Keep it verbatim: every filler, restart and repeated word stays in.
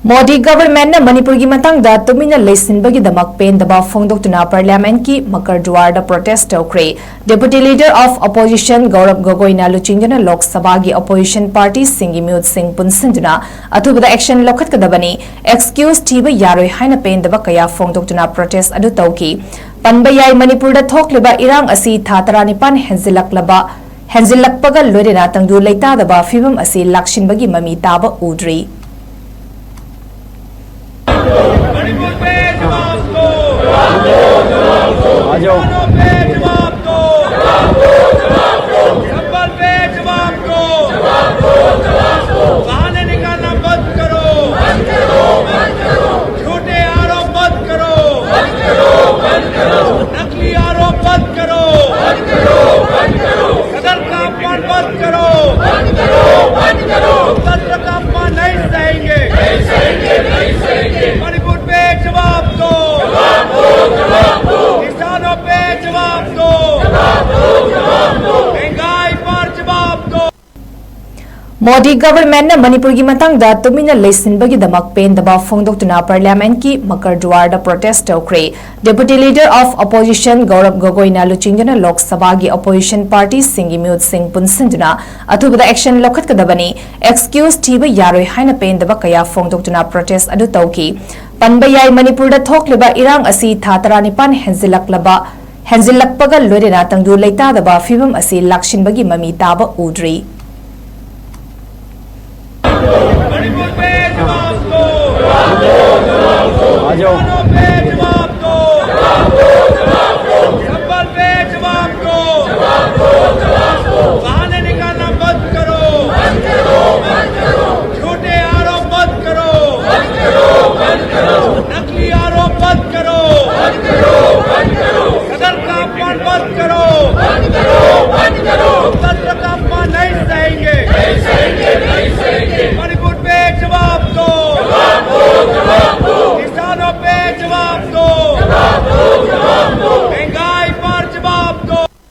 ꯃꯣꯗꯤ ꯒꯚꯔꯟꯃꯦꯟꯠꯅ ꯃꯅꯤꯄꯨꯔꯒꯤ ꯃꯇꯥꯡꯗ ꯇꯨꯃꯤꯟꯅ ꯂꯩꯁꯤꯟꯕꯒꯤꯗꯃꯛ ꯄꯦꯟꯗꯕ ꯐꯣꯡꯗꯣꯛꯇꯨꯅ ꯄꯥꯔꯂꯤꯌꯥꯃꯦꯟꯠꯀꯤ ꯃꯀꯔ ꯗꯨꯋꯥꯔꯗ ꯄ꯭ꯔꯣꯇꯦꯁ꯭ꯠ ꯇꯧꯈ꯭ꯔꯦ꯫ Deputy Leader of Opposition ꯒꯧꯔꯕ ꯒꯣꯒꯣꯏꯅ ꯂꯨꯆꯤꯡꯗꯨꯅ ꯂꯣꯛ ꯁꯚꯥꯒꯤ ꯑꯣꯄꯣꯖꯤꯁꯟ ꯄꯥꯔꯇꯤꯁꯤꯡꯒꯤ ꯃꯤꯍꯨꯠꯁꯤꯡ ꯄꯨꯟꯁꯤꯟꯗꯨꯅ ꯑꯊꯨꯕꯗ ꯑꯦꯛꯁꯟ ꯂꯧꯈꯠꯀꯗꯕꯅꯤ, ꯑꯦꯛꯁꯀ꯭ꯌꯨꯖ ꯊꯤꯕ ꯌꯥꯔꯣꯏ ꯍꯥꯏꯅ ꯄꯦꯟꯗꯕ ꯀꯌꯥ ꯐꯣꯡꯗꯣꯛꯇꯨꯅ ꯄ꯭ꯔꯣꯇꯦꯁ꯭ꯠ ꯑꯗꯨ ꯇꯧꯈꯤ꯫ ꯄꯟꯕ ꯌꯥꯏ, ꯃꯅꯤꯄꯨꯔꯗ ꯊꯣꯛꯂꯤꯕ ꯏꯔꯥꯡ ꯑꯁꯤ ꯊꯥ ꯇꯔꯥꯅꯤꯄꯥꯟ ꯍꯦꯟꯖꯤꯜꯂꯛꯂꯕ ꯍꯦꯟꯖꯤꯜꯂꯛꯄꯒ ꯂꯣꯏꯅꯅ ꯇꯪꯗꯨ ꯂꯩꯇꯥꯗꯕ ꯐꯤꯚꯝ ꯑꯁꯤ ꯂꯥꯛꯁꯤꯟꯕꯒꯤ ꯃꯃꯤ ꯇꯥꯕ ꯎꯗ꯭ꯔꯤ꯫ मणिपुर पे जवाब दो। आ जाओ। किसानों पे जवाब दो। संबल पे जवाब दो। बहाने निकालना बंद करो। झूठे आरोप बंद करो। नकली आरोप बंद करो। सदर का अपमान बंद करो। लोकतंत्र का अपमान नहीं सहेंगे। मणिपुर पे जवाब दो। किसानों पे जवाब दो। महंगाई पर जवाब दो। ꯃꯣꯗꯤ ꯒꯚꯔꯟꯃꯦꯟꯠꯅ ꯃꯅꯤꯄꯨꯔꯒꯤ ꯃꯇꯥꯡꯗ ꯇꯨꯃꯤꯟꯅ ꯂꯩꯁꯤꯟꯕꯒꯤꯗꯃꯛ ꯄꯦꯟꯗꯕ ꯐꯣꯡꯗꯣꯛꯇꯨꯅ ꯄꯥꯔꯂꯤꯌꯥꯃꯦꯟꯠꯀꯤ ꯃꯀꯔ ꯗꯨꯋꯥꯔꯗ ꯄ꯭ꯔꯣꯇꯦꯁ꯭ꯠ ꯇꯧꯈ꯭ꯔꯦ꯫ Deputy Leader of Opposition ꯒꯧꯔꯕ ꯒꯣꯒꯣꯏꯅ ꯂꯨꯆꯤꯡꯗꯨꯅ ꯂꯣꯛ ꯁꯚꯥꯒꯤ ꯑꯣꯄꯣꯖꯤꯁꯟ ꯄꯥꯔꯇꯤꯁꯤꯡꯒꯤ ꯃꯤꯍꯨꯠꯁꯤꯡ ꯄꯨꯟꯁꯤꯟꯗꯨꯅ ꯑꯊꯨꯕꯗ ꯑꯦꯛꯁꯟ ꯂꯧꯈꯠꯀꯗꯕꯅꯤ, ꯑꯦꯛꯁꯀ꯭ꯌꯨꯖ ꯊꯤꯕ ꯌꯥꯔꯣꯏ ꯍꯥꯏꯅ ꯄꯦꯟꯗꯕ ꯀꯌꯥ ꯐꯣꯡꯗꯣꯛꯇꯨꯅ ꯄ꯭ꯔꯣꯇꯦꯁ꯭ꯠ ꯑꯗꯨ ꯇꯧꯈꯤ꯫ ꯄꯟꯕ ꯌꯥꯏ, ꯃꯅꯤꯄꯨꯔꯗ ꯊꯣꯛꯂꯤꯕ ꯏꯔꯥꯡ ꯑꯁꯤ ꯊꯥ ꯇꯔꯥꯅꯤꯄꯥꯟ ꯍꯦꯟꯖꯤꯜꯂꯛꯂꯕ ꯍꯦꯟꯖꯤꯜꯂꯛꯄꯒ ꯂꯣꯏꯅꯅ ꯇꯪꯗꯨ ꯂꯩꯇꯥꯗꯕ ꯐꯤꯚꯝ ꯑꯁꯤ ꯂꯥꯛꯁꯤꯟꯕꯒꯤ ꯃꯃꯤ ꯇꯥꯕ ꯎꯗ꯭ꯔꯤ꯫